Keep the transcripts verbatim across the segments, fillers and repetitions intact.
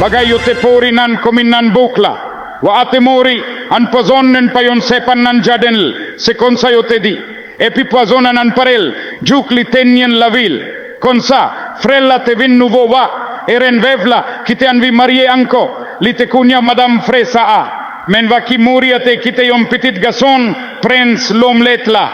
Bagay yo te pouri nan komin nan bouk la. Wa a te mouri, an pwazon nan pa yon sèpan nan jaden l, se konsa yo te di. Epi pwazon nan an parel, jouk li te nyen lavi l. Konsa, frè l la te vin nouvo wa, e renn vèv la, ki te anvi marye ankò, li te kounye a madanm frè sa a. Men wa ki mouri a te kite yon pitit gason, prens Lomlet la.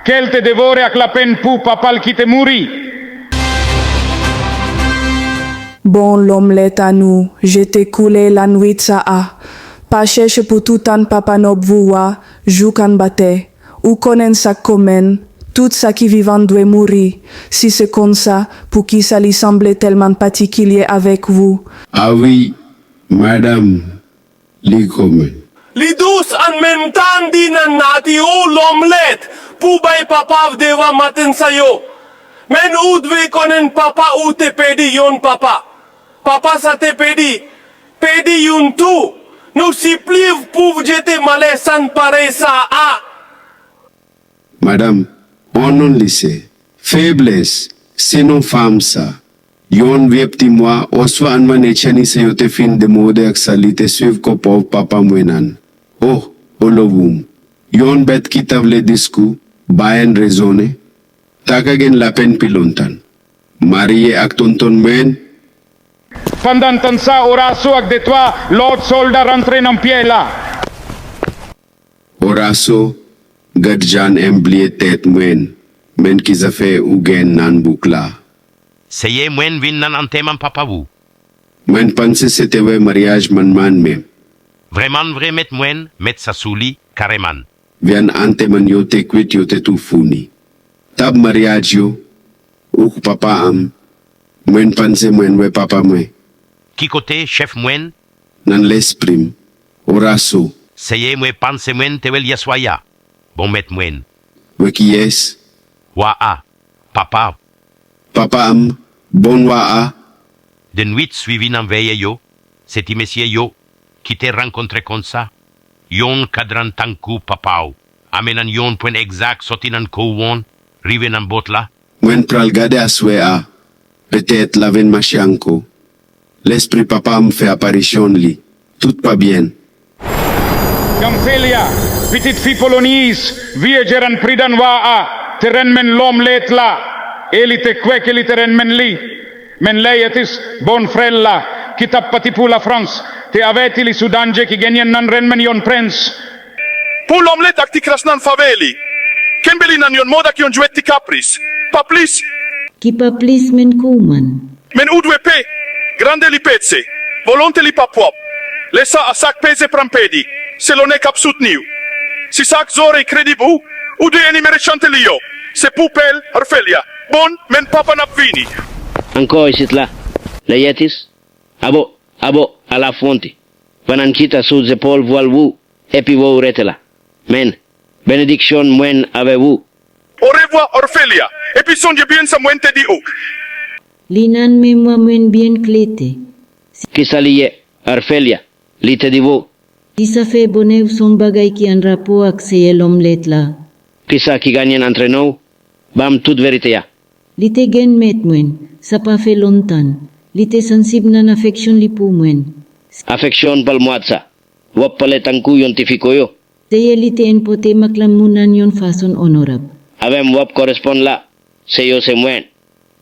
Kè l te devore ak lapenn pou papa l ki te mouri. Bon, Lomlet a nou, je te koule lannwit sa a. Pa chèche pou toutan papa nòb vou a, jouk anba tè. Ou konnen sa k komen, tout sa ki vivan dwe mouri. Si se konsa, poukisa li sanble tèlman patikilye avèk vou? A wi, madanm, li komen. Li dous an menm tan di nan nati ou Lomlet pou bay papa v devan maten sa yo. Men ou dwe konnen papa ou te pèdi yon papa. Papa sa te pèdi, pèdi youn tou. Nou sipliye w pou w jete malè san parèy sa a. Madanm, on non li se, feblès, se non fanm sa. Yon vye pti mwa, oswa an manne tchèni se yo te fin demode ak sa li te swiv kò pòv papa mwen nan. Oh, olowum, yon bèt ki ta vle diskou, ba en rezone, ta ka gen lapenn pi lontan. Marye ak tonton mwen. Pandan tan sa, Oraso ak detwa lòt sòlda rantre nan pyè la. Oraso, gad jan m bliye tèt mwen, men ki zafè ou gen nan bouk la? Seye mwen vin nan antèman papa ou. Mwen panse se te wè maryaj manman mwen. Vrèmanvre mèt mwen, mèt sa sou li, kareman. Vyann antèman yo te kwit yo te tou founi. Tab maryaj yo, ou k papa an m, mwen panse mwen wè papa mwen. Ki kote, chèf mwen? Nan lespri m, Oraso. Seye mwen panse mwen te wè l yèswa a. Bon mèt mwen. Wè kiyès? Wa a. Papa. Papa m, bon wa a. De nwit swivi nan vèyè yo, se ti mesye yo, ki te rankontre konsa, yon kadran tankou papa w, ame nan yon pwen egzak sòti nan kowon, rive nan bòt la. Mwen pral gade aswè a, petèt l a vin mache ankò. Lespri papa m fè aparisyon li. Tout pa byen. Gamfelya, pitit fi Poloniyis, vye jeran pridan wa a, te renmen Lomlet la, e li te kwè ke li te renmen li. Men Laertis, bon frè l la, ki t ap pati pou Lafrans, te avèti li sou danje ki genyen nan renmen yon prens. Pou Lomlet ak ti kras nan fave li. Kenbe li nan yon mòd ak yon jwèt ti kapris. Pa plis. Ki pa plis men kou man. Men ou dwe pe, grande lipedse, volonte li pa pwòp. Lè sa a sa k peze pran pèdi, se lonè k ap soutni w. Si sa k zorèy kredib ou, ou dwe enimere chante li yo. Se pou pèl, Orfelya. Bon, men papa n ap vini. Ankò isit la, Laertis? Abo, abo, al afwonte. Vann an kita sou zepòl vwal wou, epi wou rete la. Men, benediksyon mwen avè wou. Orevwa, Orfelya, epi sonje byen sa mwen te di ou. Li nan memwa mwen byen klete. Kisa li ye, Orfelya? Li te di wou. Kisa fè bonè w se yon bagay ki an rapò ak Seyè Lòmlèt la? Kisa ki genyen antre nou? Ban m tout verite a. Li te gen mèt mwen, sa pa fè lontan. Li te sansib nan afeksyon li pou mwen. Afeksyon pral mwa sa. W ap pale tankou yon ti fi koyo. Seyè li te enpòte m ak lanmou nan yon fason onorab. Avè m w ap koresponn la, se yo se mwen.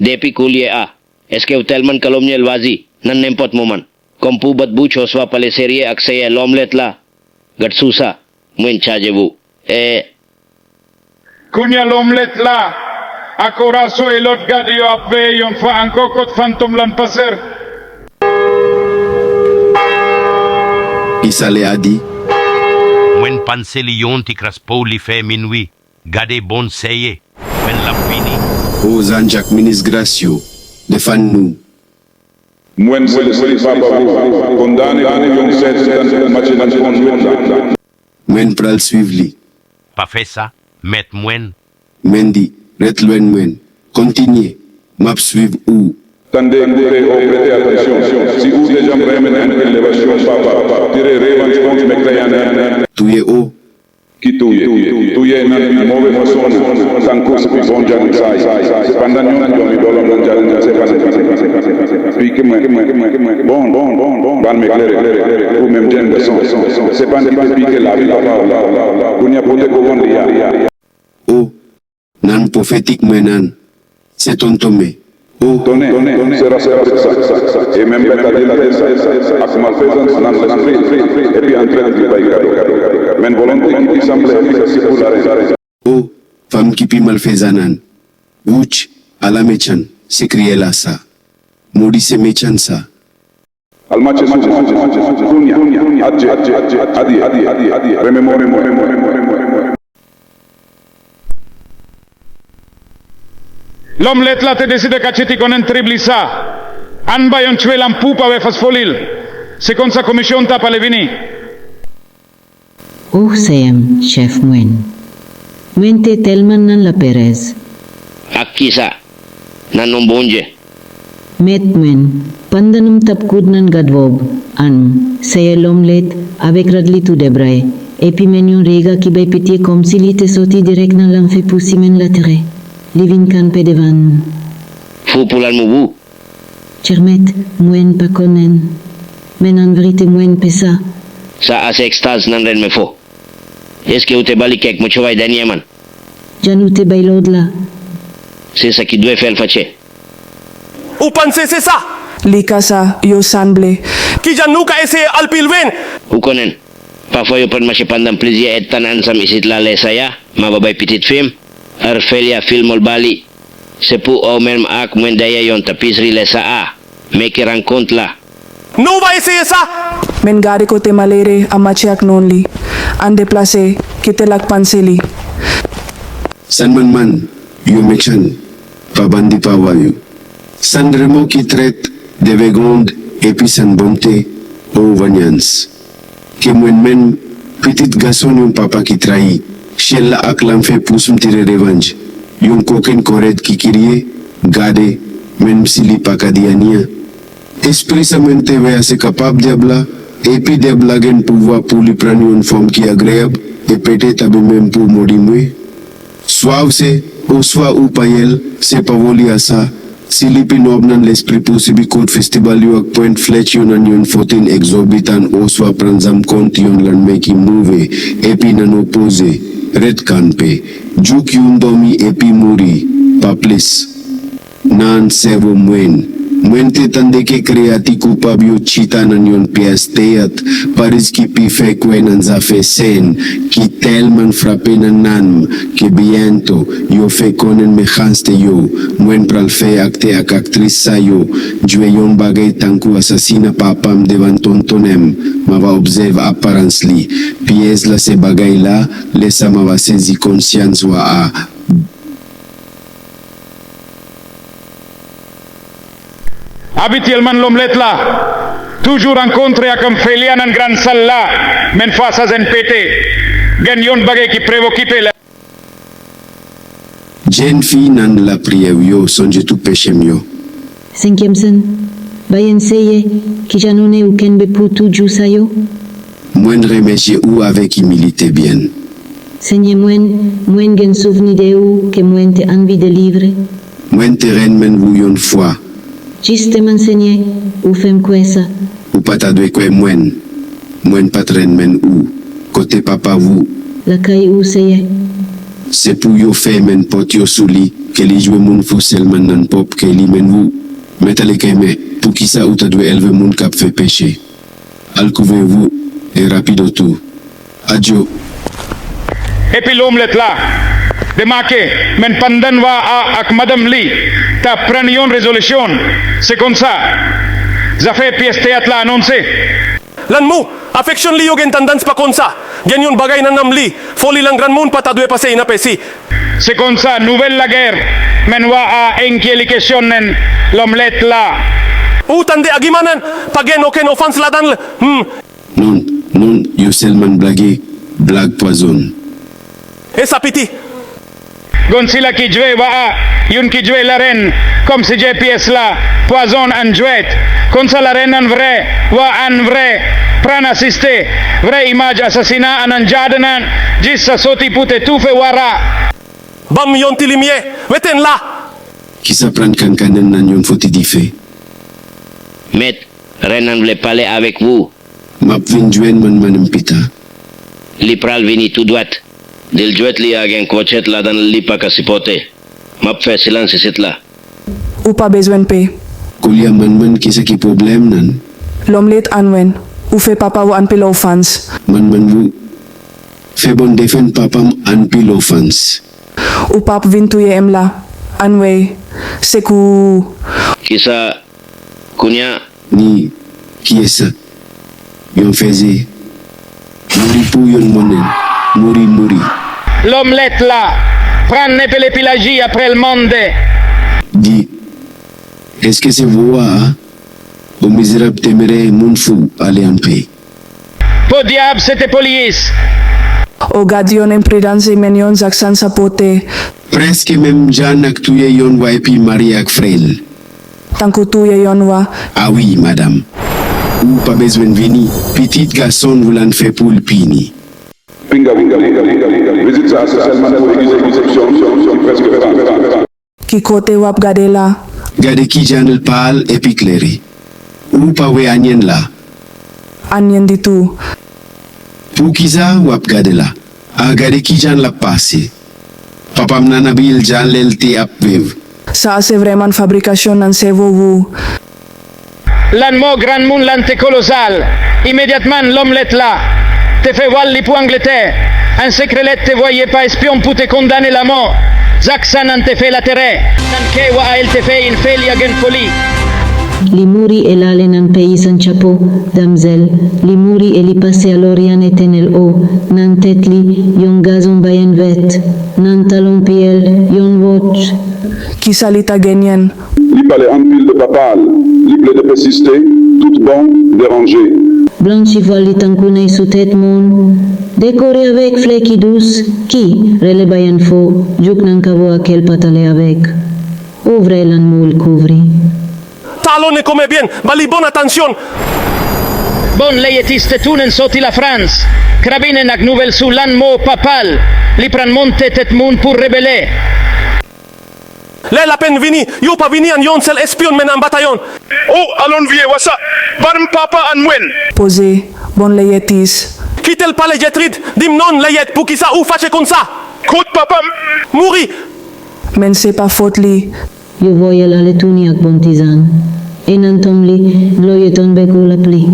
Depi koulye a, èske w tèlman kalomnye lwazi nan nenpòt moman, kòm pou bat bouch oswa pale serye ak Seyè Lòmlèt la? Gad sou sa, mwen chaje wou. E. Kounye a Lòmlèt la ak Oraso e lòt gad yo ap veye yon fwa ankò kot fantom lan pase. Kisa Lea di? Mwen panse li yon ti kras po li fè minwi. Gade bon Seyè, mwen l ap vini. O zanj ak minis gras yo, defann nou. Mwen se lespri papa ou, kondane pou yon sèl tan pou mache nan kondwit la. Mwen pral swiv li. Pa fè sa, mèt mwen. Mendi, ret lwen mwen. Kontinye, m ap swiv ou. Tande, koute, o, prete atansyon. Si ou te janm renmen anpil levasyon papa, tire revanj kont Mèk Tayannen. Touye o. Ki touye, touye nan pi move fason, tankou se pi bon djannousa. Se pandan yon dòmi dòlòm nan djannousa, se pa nan pike mwen, bon, bon, bon, bon, ban m eklere, ou menm jèn gason, se pa nan ki te pike lavi papa w la, kounye a pote kouwòn li a. O, nan pwofetik mwen nan, se tonton men. O, tonè, se raskapit sa, e menm bèt a di l te sa, ak malfezans nan lespri, epi antre nan tripay kado. Men volonte ki pi sanble efikas se pou larenn. O, fanm ki pi malfezan nan. Wouch, ala mechan, se kriyèl a sa. Modi se mechan sa. Al mache sou mwen, kounye a, adye, adye, rememore mwen. Lòm lèt la te deside katche ti konnen trib li sa. Ann ba yon tchwe lanpou pa wè fas foli l. Se konsa komisyon ta pale vini. O Seyè m, chèf mwen, mwen te tèlman nan laperèz. Ak kisa? Nan non Bondye. Mèt mwen, pandan m t ap koud nan gadwòb an, Seyè lòm lèt avèk rad li tou dèbray, epi men yon rega ki bay pitye kòmsi li te sòti dirèk nan lanfè pou simen latèrè, li vin kanpe devan n. Fou pou l al mouri. Chèr mèt, mwen pa konnen. Men an verite mwen pe sa. Sa a se ekstaz nan renmen fo. Eske ou te ba li kèk mo chavay dènyèman? Jan ou te bay lòd la. Se sa ki dwe fè l fache. Ou panse se sa? Li ka sa, yo sanble. Kijan nou ka eseye al pi lwen? Ou konnen, pafwa yo pran mache pandan plizyè èdtan ansanm isit la lè sa a, m ava bay pitit fi m, Arfelia, filme l ba li. Se pou ou menm ak mwen dèyè yon tapizri lè sa a. Men ki rankont la. Nou va eseye sa! Men gade kote malere a mache ak non li. Ann deplase, kite l ak panse li. San manman, yo mechan, pa bandi pa wa yo. San remò ki trèt, devegond, epi san bonte, o vanyans. Ke mwen menm, pitit gason yon papa ki trayi, syèl la ak lanfè pous m tire revanj. Yon kokenn kò rèd ki kirye, gade, menm si li pa ka di anyen. Espri sa mwen te wè a se kapab dyab la, epi dyab la gen pouvwa pou li pran yon fòm ki agreyab, e petèt abin menm pou modi mwen. Swa ou se, oswa ou pa ye l, se pawòl li a sa, si li pi nòb nan lespri pou sibi kot festibal yo ak pwent flèch yo nan yon fotin egzòbitan oswa pran zam kont yon lanmen ki move, epi nan opoze, rèt kanpe, jouk youn dòmi epi mouri, pa plis. Nan sèvo mwen, mwen te tande ke kreyati koupab yo chita nan yon pyès teyat, Paris ki pi fè kwè nan zafè sen, ki tèlman frape nan nanm, ke byento yo fè konnen mechanste yo, mwen pral fè aktè ak aktris sa yo jwe yon bagay tankou asasina papa m devan tontonnen m, m ava obsève aparans li, pyès la se bagay la, lè sa m ava sezi konsyans wa a. Abityèlman lòm lèt la toujou rankontre ak Anfelia nan gran sal la, men fwa sa zen pete. Gen yon bagay ki preokipe l. Jenn fi nan lapriyè w yo, sonje tout peche m yo. Senkyèm sen, bay N Seyè, kijan nou ne ou kenbe pou tout jou sa yo? Mwen remèsye ou avèk imilite byen. Senyè mwen, mwen gen souvni de ou ke mwen te anvi delivre. Mwen te renmen ou yon fwa. Jisteman Senyè, ou fè m kwè sa. Ou pa ta dwe kwè mwen. Mwen pa t renmen ou. Kote papa vou? Lakay ou Seyè. Se pou yo fèmen pòt yo sou li, ke li jwe moun fou sèlman nan pwòp kè li men vou. Mèt ale kèmen, poukisa ou ta dwe elve moun k ap fè peche? Al kouvri vou, e rapido tou. Adyo. Epi lòm lèt la demake, men pandan wa a ak madanm li ta pran yon rezolisyon, se konsa zafè pyès teyat la anonse. Lanmou, afeksyon li yo gen tandans pa konsa, gen yon bagay nan nanm li, foli lan granmoun pa ta dwe pase inapèsi. Se konsa nouvèl lagè men wa a enkyè li kesyonnen lòm lèt la. Ou tande agiman nan, pa gen okenn ofans ladan l, hmm. Non, non, yo sèlman blage, blag pwazon. E sa piti. Gon sila ki jwe wa a, youn ki jwe larenn, kòmsi jwe pyès la, pwazon an jwèt. Konsa larenn an vre, wa an vre, pran asiste, vre imaj asasina an an jaden an, jis sa soti pou te toufe wara. Ban m yon ti limyè, rete n la! Kisa pran kankannen nan yon foti dife? Mèt, rèn nan vle pale avèk vou. M ap vin jwenn manman m pita. Li pral vini tou dwat. Di l jwèt li a gen kwòchèt ladan l li pa ka sipòte. M ap fè silans isit la. Ou pa bezwen pe. Koulye a manman kisa ki pwoblèm nan? Lòmlèt Anwen, ou fè papa w anpil ofans. Manman ou fè Bondye fè papa m anpil ofans. Ou p ap vin touye m la. Anwey, se kou. Kisa Kounye a. Ni kiyès sa? Yon fèze. Mouri pou yon monnen. Mouri, mouri. Lòmlèt la pran nepele pilaji apre l mande. Di, èske se vwa a? O mizerab temere moun fou ale anpe. Podyab se te polis. O gad yon enpridans e men yon zak san sa pote. Prèske menm jan ak touye yon wa epi mari ak frè l. Tankou touye yon wa. A wi, madanm. Ou pa bezwen vini. Pitit gason w lan fè pou l pini. Pinga, pinga, pinga, pinga, pinga. Vizit sa a se sèlman pou egliz Egzepsyon ki prèske fèmen. Ki kote w ap gade la? Gade kijan l pal epi klere. Ou pa wè anyen la? Anyen ditou. Poukisa w ap gade la? A gade kijan l ap pase. Papa m nan anpil jan lè l te ap viv. Sa a se vrèman fabrikasyon nan sèvo ou. Lanmò granmoun lan te kolosal. Imedyatman lòmlèt la te fè wal li pou Angletè. An sekrè lèt te vwaye pa espyon pou te kondane lamò. Zak sa nan te fè laterè. Nan kè wa a el te fè infeli a gen foli. Li mouri e l ale nan peyi San Chapo, damzèl. Li mouri e li pase a Loryan Etènèl O. Nan tèt li, yon gazon bayen vèt. Nan talon pye l, yon wòch. Kisa li ta genyen? Li pale anpil de papa l. Li plede pèsiste, tout bon, deranje. Blanchi vwal li tankou nèy sou tèt moun. Dekore avèk flè ki dous, ki, rele bayen fo, jouk nan kavo a kè l pa t ale avèk. O vrè lanmou l kouvri. Talonnen kòmebyen, ba li bon atansyon. Bon Leyetis te tounen soti Lafrans. Krabinen ak nouvèl sou lanmò papa l. Li pran monte tèt moun pou rebele. Lè lapenn vini, yo pa vini an yon sèl espyon men an batayon. O, alon vye wasa, ban m papa an mwen. Poze, bon Leyetis. Kite l pale Jètrid, di m non Leyèt, poukisa ou fache konsa? Kot papa m? Mouri. Men se pa fòt li. Yo voye l ale touni ak bon ti zan. E nan tonm li, dlo yo tonbe kou lapli.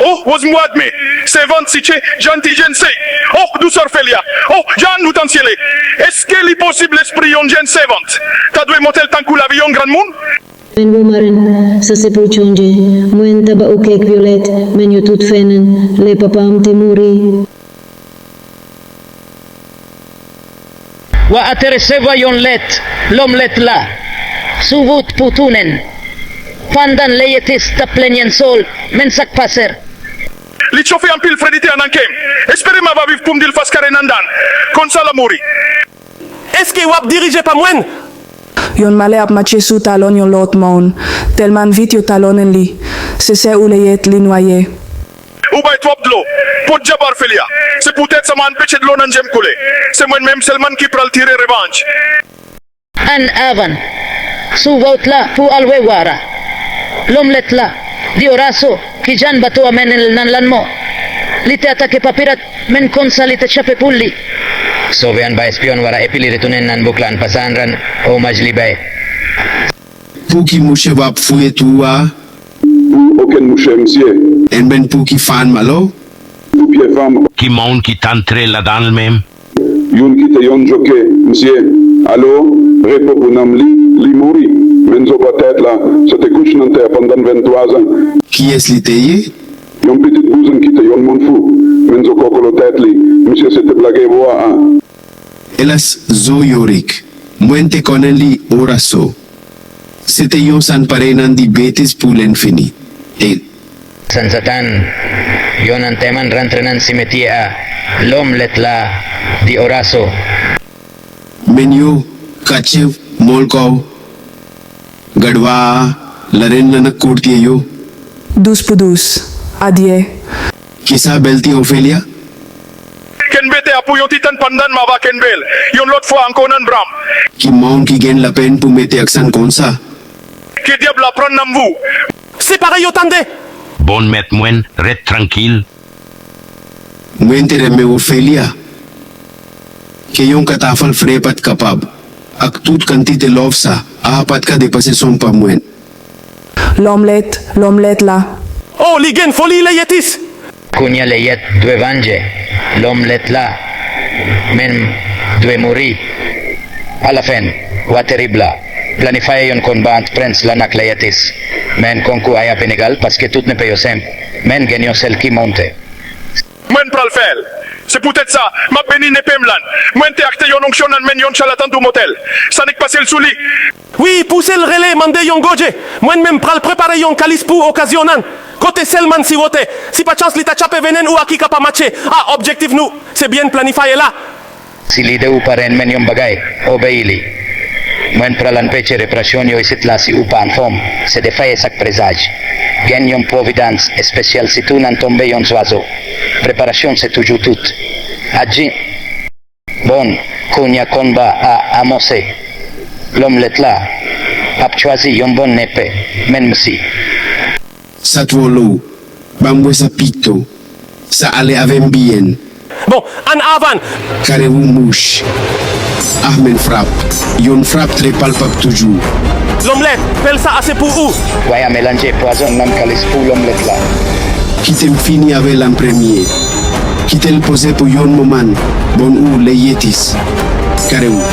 O, Wozmwadme, sèvant Siche, Jan ti Jèn se. O, dousè Felya. O, Jan nou tansyele. Èske li posib lespri yon jèn sèvant ta dwe monte l tankou lavi yon granmoun? Men wo maren, sa se pou chonje. Mwen ta ba ou kèk vyolèt, men yo tout fennen, lè papa m te mouri. Wa a te resevwa yon lèt, lòmlèt la, sou wout pou tounen. Pandan Leyetis t ap plenyen sòl, men sa k pase l. Li chofe anpil, fredite an nan kè m. Espere m ava viv pou m di l fas karen anndan. Konsa l ap mouri. Èske w ap dirije pa mwen? Yon malè ap mache sou talon yon lòt moun. Tèlman vit yo talonnen li. Se sè ou Leyèt li nwaye. Ou bay twòp dlo. Podyab Felya. Se poutèt sa m anpeche dlo nan je m koule. Se mwen menm sèlman ki pral tire revanj. An avan. Sou wout la pou al wè Wara. Lòmlèt la, di Oraso, kijan bato a mennen l nan lanmò. Li te atake pa pirat, men konsa li te chape pou li. Sove an ba espyon Wara epi li retounen nan bouk la an pasan an rann omaj li bay. Pouki mouche w ap fouye twou a? Pou okenn mouche, msye. Enben pouki fanm alò? Pou pye fanm. Ki moun ki t antre ladan l menm? Youn ki te yon joke, msye. Alo, repo pou nanm li, li mouri. Men zo pa tèt la, se te kouch nan tè pandan venntwa zan. Kiyès li te ye? Yon pitit bouzen ki te yon moun fou. Men zo kokolo tèt li, msye se te blage bwa a. Elas, zo Yorik. Mwen te konnen li, Oraso. Se te yon sanparey nan di betiz pou lenfini. E. Sansatan, yon antèman rantre nan simetyè a, lòmlèt la, di Oraso. Men yo, katye, mòl kò w. Gadwa a, larenn lan ak kourtye yo. Dous pou dous. Adyè. Kisa bèlte Ofelia? Kenbe tè a pou yon ti tan pandan m ava kenbe l. Yon lòt fwa ankò nan bra m. Ki moun ki gen lapenn pou mete aksan konsa? Ki dyab la pran nan vou? Separe yo tande! Bon mèt mwen, rèt trankil. Mwen te renmen Ofelia. Ke yon katafal frè pa t kapab. Ak tout kantite love sa, a pa t ka depanse sonm pa mwen. Lòmlèt, lòmlèt la. Oh, li gen foli, Leyetis! Kounye a Leyet dwe vanje, lòmlèt la menm dwe mouri. Alafen, wa terib la planifye yon konba ant prens lan ak Leyetis. Men konkou a ap inegal paske tout nepe yo senp, men gen yon sèl ki monte. Mwen pral fè l. Se poutèt sa, m ap beni nepe m lan. Mwen te akte yon onksyon nan men yon chalatan dou motèl. Sa nèk pase l sou li. Wi, pouse l rele, mande yon goje. Mwen menm pral prepare yon kalis pou okazyon an. Kote sèlman si wote. Si pa chans li ta tchape venen ou a ki ka pa matche. A, objektif nou, se byen planifye la. Si lide ou pa renmen yon bagay, obeyi li. Mwen pral anpeche reparasyon yo isit la si ou pa anfòm. Se defaye sak prezaj. Gen yon pwovidans espesyal sitou nan tonbe yon zwazo. Preparasyon se toujou tout. Adji. Bon, kounye a konba a amose. Lòmlèt la ap chwazi yon bon nepe, menm si. Sa twò lou. Ban m wè sa pito. Sa ale avè m byen. Bon, ann avan. Kare ou mouch. Ah, men frap. Yon frap trè palpab toujou. Lòmlèt, pèl sa a se pou ou. Waya melanje pwazon nan kalis pou lòmlèt la. Kite m fini avè l an premye. Kite l poze pou yon moman. Bon ou, Leyetis. Kare ou.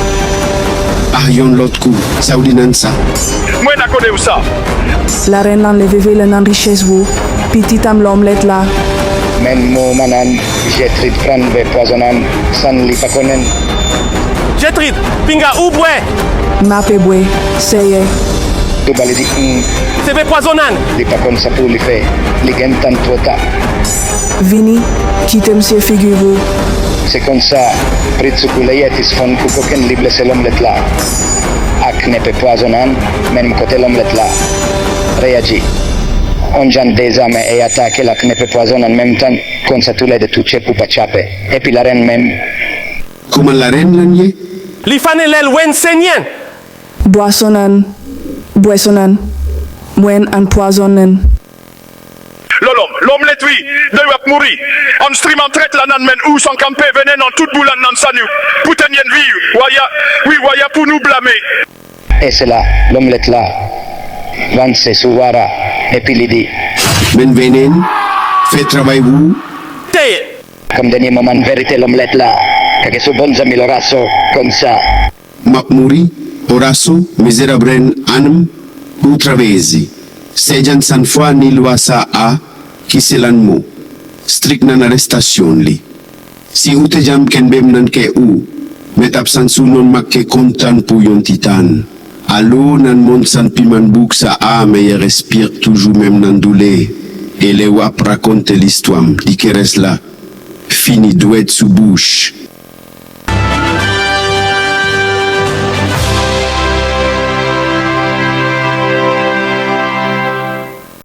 Ah, yon lòt kou. Sa w di nan sa? Mwen akòde w sa. Larenn lan leve vele nan richès vou. Pitit an m lòmlèt la. Men moman an, Jetrid pran vè pwazon an san li pa konnen. Jetrid, pinga ou bwè! M ape bwè, seyè. Tou ba li di, hmm. Se vè pwazon an! Li pa konn sa pou li fè. Li gentan twò ta. Vini, kite m sye figi vou. Se konsa, Pritsoukou Leyetis fonn kou kokenn li blese lòmlèt la. Ak nepe pwazon an, menm kote lòmlèt la. Reyaji. On jan dezame e atake l ak nepe pwazon an menm tan, konsa toulède touche pou pa tchape. Epi larenn menm. Kòman larenn lan ye? Li fane lèl wen senyen. Bwason an, bwèson an. Mwen ann pwazon an. Lòlòm, lòmlèt wi, de w ap mouri. Anstriman trèt la nan men ou san kanpe venen nan tout boulan nan sani. Pou tennyen vi, waya, wi, waya pou nou blame. E se la, lòmlèt la vanse sou Wara, epi li di. Men venen, fè travay ou. Teye. Kòm dènye moman verite lòmlèt la, kake sou bon zanmi Loraso, konsa. M ap mouri, Oraso, mizerab renn an m, ou travèse. Sejan san fwa ni lwa sa a, ki se lanmou. Strik nan arestasyon li. Si ou te janm kenbe m nan kè ou, mèt absans ou non make kontan pou yon ti tan. Alo nan mond san piman bouk sa a, meyè respir toujou menm nan doulè. E lè w ap rakonte listwa m, li kerès la. Fini dwèt sou bouch.